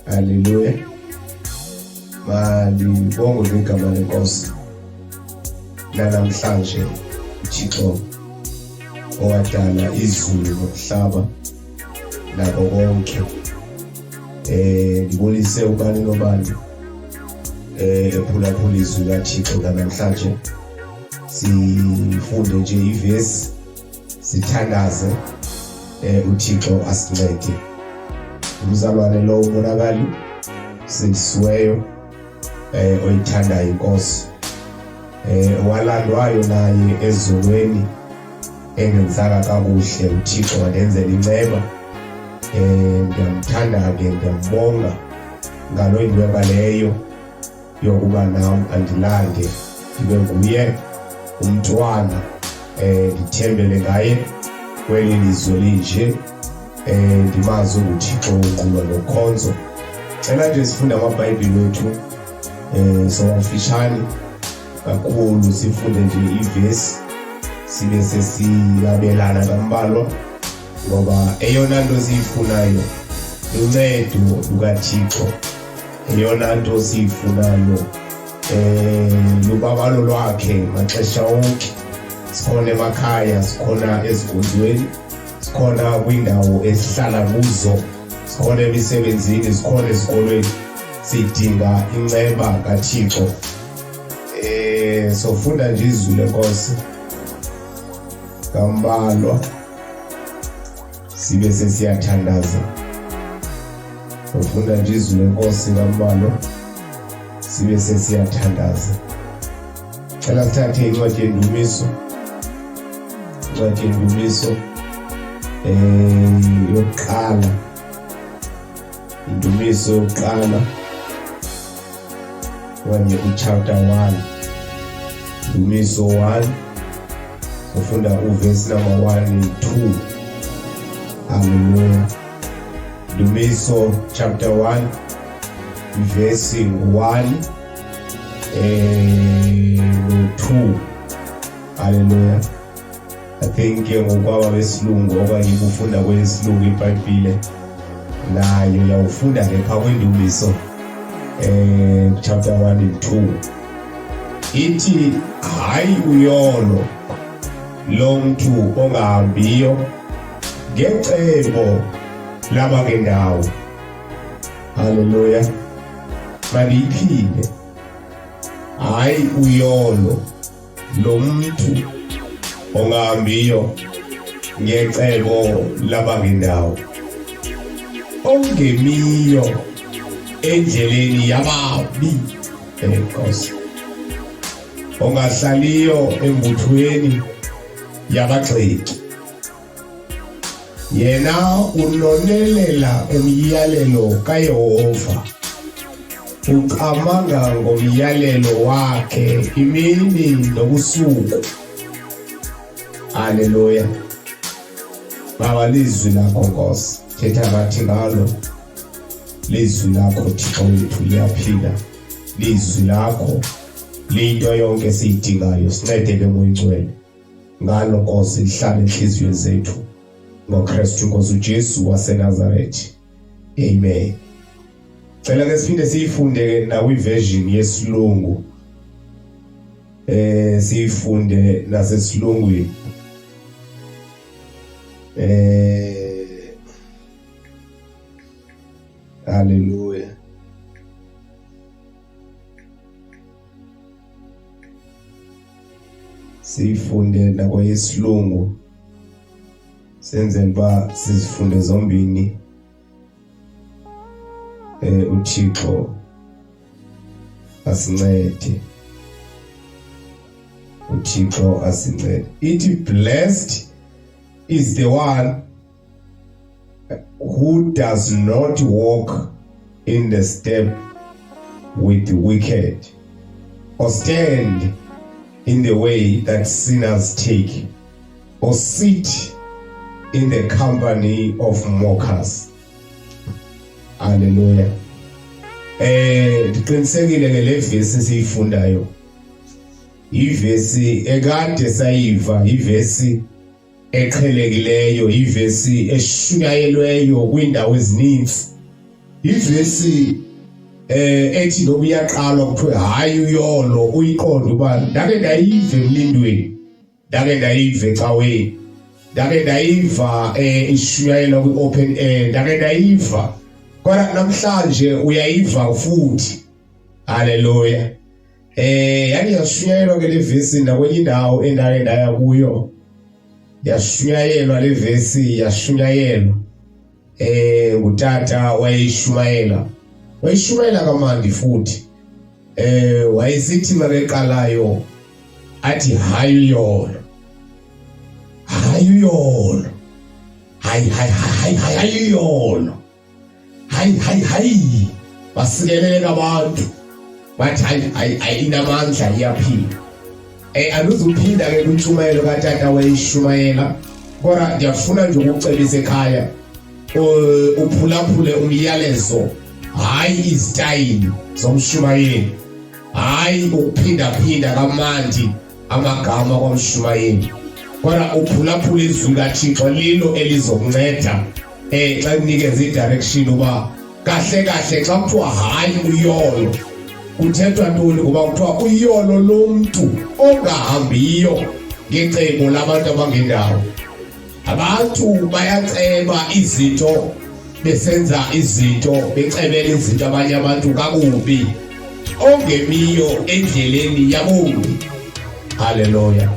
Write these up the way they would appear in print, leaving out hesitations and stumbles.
Haleluya. Malibongwe igama lenkosi. Namhlanje uThixo owadala izulu nomhlaba nako konke. Ndibulise ubani nobani ephulaphula izwi kaThixo namhlanje. Sifunde nje ivesi sithandaze uThixo asincede. Umzalwane lo ubonakali sindisiweyo oyithandayo inkosi walandwayo naye ezulwini engenzanga kakuhle, uThixo wandenzela inceba. Ndiyamthanda ke, ndiyambonga ngaloo inceba leyo yokuba nam andilande ndibe nguye umntwana, ndithembele ngaye kweli lizwe linje, ndimazi unguThixo wonqulo nokhonzo. Cela nje sifunde amabhayibhile wethu, sowafishane kakhulu, sifunde nje ivesi sibe sesiyabelana kambalwa, ngoba eyona nto siyifunayo luncedo lukaThixo, eyona nto siyifunayo lubabalo lwakhe maxesha onke. Sikhona emakhaya, sikhona ezikonzweni, sikhona kwindawo esihlala kuzo, sikhona emisebenzini, sikhona ezikolweni, sidinga inceba kaThixo. Sofunda nje izwi lenkosi kambalwa sibe sesiyathandaza. Sofunda nje izwi lenkosi kambalwa sibe sesiyathandaza. Cela sithathe incwadi yendumiso, incwadi yendumiso yokuqala, indumiso yokuqala okanye uchapter 1, ndumiso 1, ufunda uvesi number 1 and 2. Haleluya. Ndumiso chapter 1 verse 1 no 2. Haleluya. I think ke ngokwaba besilungu okanye ukufunda kwesilungu iBhayibhile nayo yawufunda ke phaa kwendumiso chapter 1 and 2. Ithi hayi uyolo lo mntu ongahambiyo ngecebo labangendawo. Haleluya. Mandiyiphinde, hayi uyolo lo mntu ongahambiyo ngecebo labangendawo, ongemiyo endleleni yababi, enkosi, ongahlaliyo embuthweni yabagxeki. Yena unonelela umyalelo kaYehova, ucamanga ngomyalelo wakhe imini nobusuku. Haleluya. Baba, lizwi lakho Nkosi, thetha nathi ngalo lizwi lakho Thixo wethu, liyaphila lizwi lakho, liyinto yonke esiyidingayo. Sincede ke Moya Oyingcwele ngalo Nkosi, lihlale enhliziyweni zethu ngoKristu Nkosi uJesu waseNazaretha. Amen. Cela ke siphinde siyifunde ke nakwi version yesilungu, siyifunde nasesilungwini. Haleluya. Siyifunde nakweyesilungu senzele uba sizifunde zombini. uThixo asincede, uThixo asincede. Ithi blessed is the one who does not walk in the step with the wicked, or stand in the way that sinners take, or sit in the company of mockers. Hallelujah. Ndiqinisekile ke le vesi siyifundayo ivesi ekade sayiva, ivesi eqhelekileyo, ivesi eshunyayelweyo kwiindawo ezininzi. Ivesi ethi noba iyaqalwa kuthiwe hayi uyolo, uyiqonde uba ndake ndayiva emlindweni, ndake ndayiva ecaweni, ndake ndayiva ishunyayelwa kwi-open air, ndake ndayiva, kodwa namhlanje uyayiva futhi. Haleluya. Yake yashunyayelwa ke le vesi nakwenye indawo endake ndaya kuyo, yashunyayelwa le vesi, yashunyayelwa ngutata, wayeyishumayela, wayishumayela kamandi futhi. Wayesithi makeqalayo athi hayi uyolo, hayi uyolo, hayi hayi hayi hayi hayi uyolo, hayi hayi hayi. Basikeleleka abantu, bathi hayi hayi hayi, inamandla, iyaphila. Andizuphinda ke kwintshumayelo katata wayishumayela, kodwa ndiyafuna nje ukucebisa ekhaya uphulaphule umyalezo, hayi izitayili zomshumayeli, hayi ukuphindaphinda kamandi amagama kwamshumayeli, kodwa uphulaphule izwi kaThixo, lilo elizokunceda xa kunikeza i-direction uba kahle kahle xa kuthiwa hayi uyolo kuthethwa ntoni, ngoba kuthiwa uyolo lomntu ongahambiyo ngecebo labantu abangendawo. Abantu bayaceba izinto, besenza izinto, becebela izinto abanye abantu kakubi, ongemiyo endleleni yabomi. Haleluya,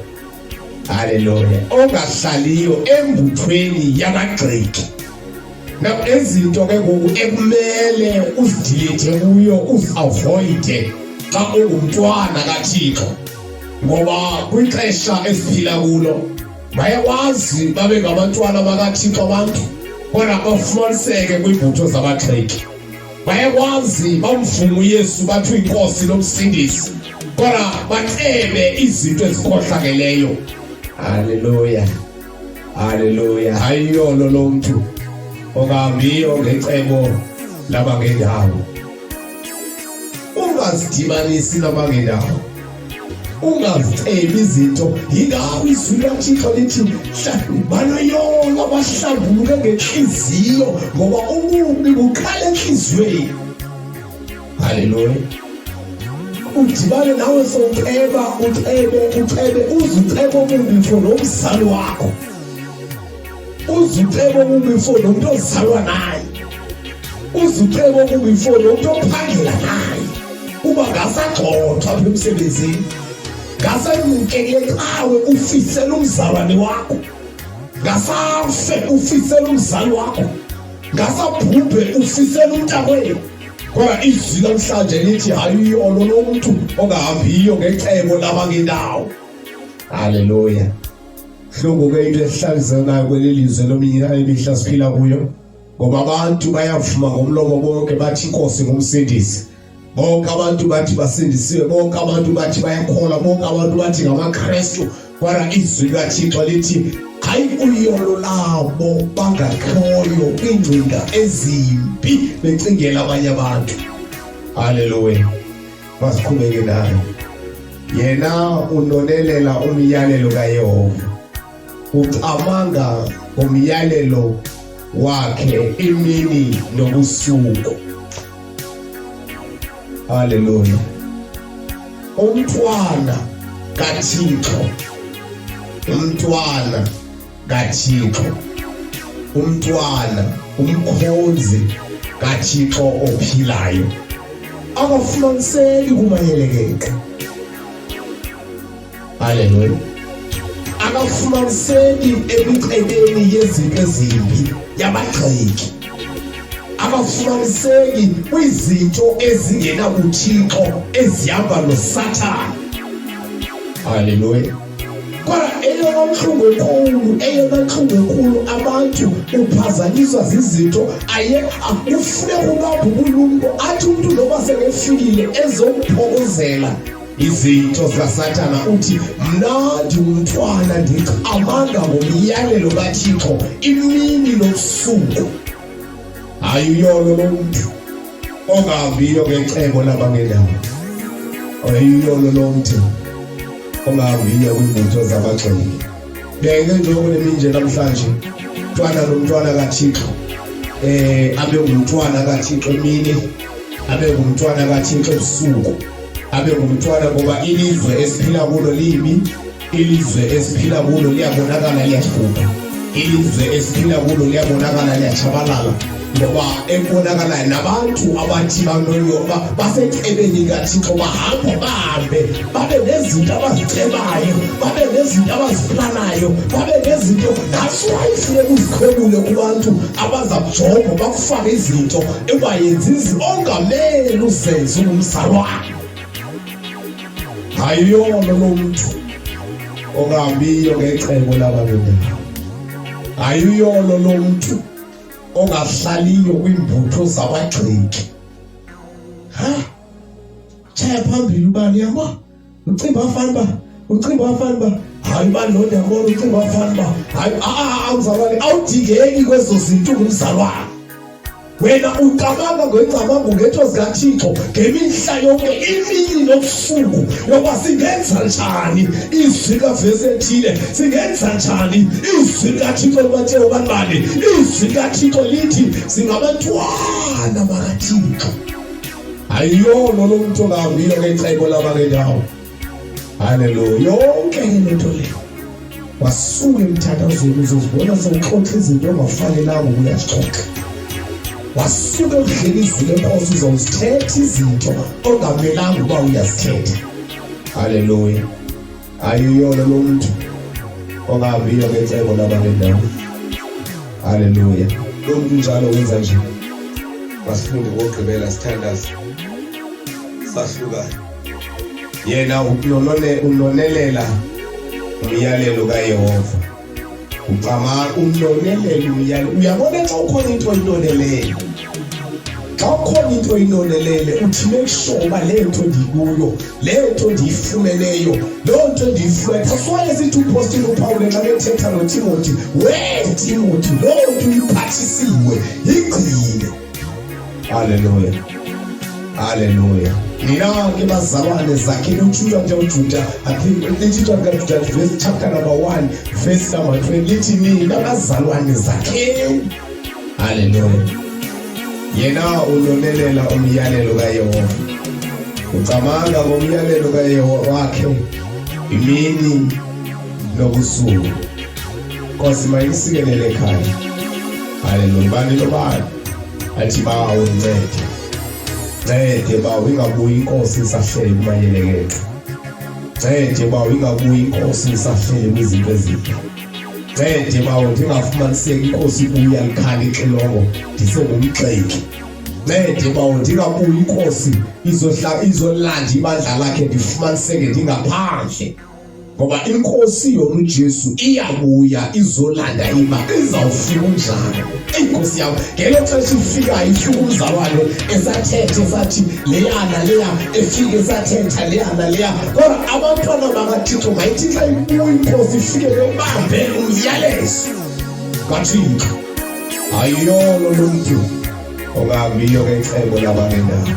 haleluya. Ongahlaliyo embuthweni yabagxeki. Now ezinto ke ngoku ekumele uzidelete kuyo, uziavoide xa ungumntwana kaThixo, ngoba kwixesha esiphila kulo bayakwazi babe ngabantwana bakaThixo abantu, kodwa bafumaniseke kwiimbutho zabagxeki. Bayakwazi bamvume uYesu, bathi uyinkosi nomsindisi, kodwa bacebe izinto ezikhohlakeleyo. Haleluya, haleluya. Hayiyolo lo mntu ongahambiyo ngecebo labangendawo. Ungazidibanisi nabangendawo, ungazicebi izinto. Yingako izwi likaThixo lithi banoyolo abahlambuluke ngenhliziyo, ngoba ububi buqala enhliziyweni. Haleluya. Udibane nawe sowuceba, ucebe, ucebe, uze ucebe obubi for nomzali wakho, uze ucebe obubi for nomntu ozalwa naye, uze ucebe obubi for nomntu ophangela naye, uba ngasagxothwa apha emsebenzini, ngasenyuke kule cawe ufisela umzalwane wakho, ngasafe ufisela umzali wakho, ngasabhubhe ufisela umntakwenu. Kodwa izwi namhlanje lithi hayi uyolo lomntu ongahambiyo ngecebo labangendawo. Haleluya. Hlungu ke into esihlalisanayo kweli lizwe lominyaka emihla siphila kuyo, ngoba abantu bayavuma ngomlomo bonke bathi inkosi ngumsindisi, bonke abantu bathi basindisiwe, bonke abantu bathi bayakholwa, bonke abantu bathi ngamaKristu, kodwa izwi likaThixo lithi hayi uyolo labo bangakhoyo kwiingcinga ezimbi becingela abanye abantu. Haleluya. Masiqhubeke nayo. Yena unonelela umyalelo kaYehova, ucamanga ngomyalelo wakhe imini nobusuku. Haleluya. Umntwana kaThixo, umntwana kaThixo, umntwana, umkhonzi kaThixo ophilayo akafumaniseki kumayelekeke. Haleluya. Akafumaniseki emicebeni yezinto ezimbi yabagxeki, akafumaniseki kwizinto ezingenabuthixo ezihamba noSathane. Haleluya. Kodwa eyona ntlungu enkulu, eyona ntlungu enkulu, abantu uphazanyiswa zizinto aye kufuneka ubabhe ubulumko, athi umntu noba sekefikile ezokuphokozela izinto zikaSathana, uthi mna ndingumntwana, ndicamanga ngomyalelo kaThixo imini nobusuku. Hayi uyolo lomntu ongahambiyo ngecebo labangendawo, ayuyolo lomntu ongahambiyo kwiimbutho zabagxeki. Beke nje kule minje namhlanje, mntwana nomntwana kaThixo. Abe ngumntwana kaThixo emini, abe ngumntwana kaThixo ebusuku, abe ngumntwana, ngoba ilizwe esiphila kulo libi, ilizwe esiphila kulo liyabonakala liyabhubha, ilizwe esiphila kulo liyabonakala liyatshabalala, ngoba ekubonakalayo nabantu abathi banoyoba basecebeni kaThixo bahambe bahambe babe nezinto abazicebayo, babe nezinto abaziplanayo, babe nezinto. That's why funeka uzikhwebule kubantu abaza kujonga bakufake izinto ungayenzi, izinto ongamele uzenze ungumzalwane. Ayiyona lo mntu ongahambiyo ngecebo labangendawo, ayiyona lo mntu ongahlaliyo kwiimbutho zabagxeki. Ha, tshaya phambili ubani, yabo, ucinga afana uba, ucinga afana uba hayi ubani lo, ndiyabona ucinga afana uba hayi. A, mzalwane, awudingeki kwezo zinto ungumzalwane. Wena ucabanga ngengcamango, ngento zikaThixo ngemihla yonke, imini nobusuku, yoba singenza njani izwi kavesi ethile, singenza njani izwi likaThixo libatshele ubani, izwi likaThixo lithi singabantwana bakaThixo. Ayiyolo lo mntu ongahambiyo ngecebo labangendawo. Haleluya. Yonke le nto leyo, wasuka emthandazweni, uzozibona sewuxoxa izinto ongafanelanga ukuyazixoxa. Wasuka ekudleni izwi lenkosi, uzozithetha izinto ongamelanga uba uyazithetha. Haleluya. Ayiyona lo mntu ongahambiyo ngecebo labangendawo. Haleluya. Lo mntu njalo wenza nje. Masifunde kokugqibela, sithandaze, sahlukane. Yena unonelela umyalelo kaYehova, ucama unonelela umyalelo. Uyabona, xa ukhona into oyinonelele, xa ukhona into oyinonelele, uthi make sure uba le nto ndikuyo, le nto ndiyifumeneyo, loo nto ndiyifumene. That's why esithi umpostile uPawule xa bethetha noTimoti, we Timoti, loo nto uyiphathisiwe yigcine. Haleluya, haleluya. Nina ke bazalwane, zakheni. Utshutsha nje uJuda, I think lithi incwadi kaJuda, verse, chapter number 1, verse number 20, lithi nina bazalwane zakheni. Haleluya. Yena unonelela umyalelo kaYehova, ucamanga ngomyalelo kaYehova wakhe imini nobusuku. Nkosi mayisikelele ekhaya. Haleluya. Bani nobani athi bawo ncede, ncede bawo, ingabuyi inkosi isahlele kumayelekeke. Ncede bawo, ingabuyi inkosi isahlele kwizinto ezimbi. Ncede bawo, ndingafumaniseki inkosi ibuya likhala ixilongo ndisengumgxeki. Ncede bawo, ndingabuyi inkosi izohla izolanda ibandla lakhe ndifumaniseke ndingaphandle, ngoba inkosi yona uJesu iyabuya izolanda iba izawufika unjani inkosi yam ngelo xesha ifikayo. Ifika umzalwane esathethe sathi leyana leya, efike esathetha leyana leya, kodwa abantwana bakaThixo mayithi xa ibuya inkosi ifike bebambe umyalezo kaThixo. Ayiyolo lo mntu ongahambiyo ngecebo labangendawo,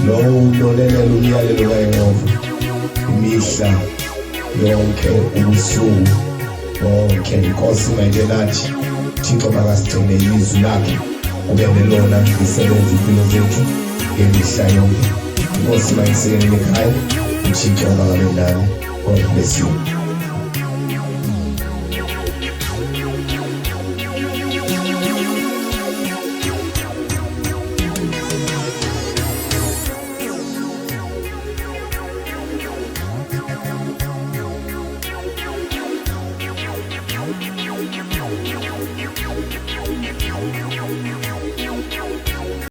lowo unonelela umyalelo kaYehova imihla yonke, ubusuku bonke. Inkosi mayibe nathi. Thixo makasigcine ilizwi lakhe kube nelona lisebenza impilo zethu ngemihla yonke. Inkosi mayisikelele ekhaya. UThixo makabe nani. God bless you.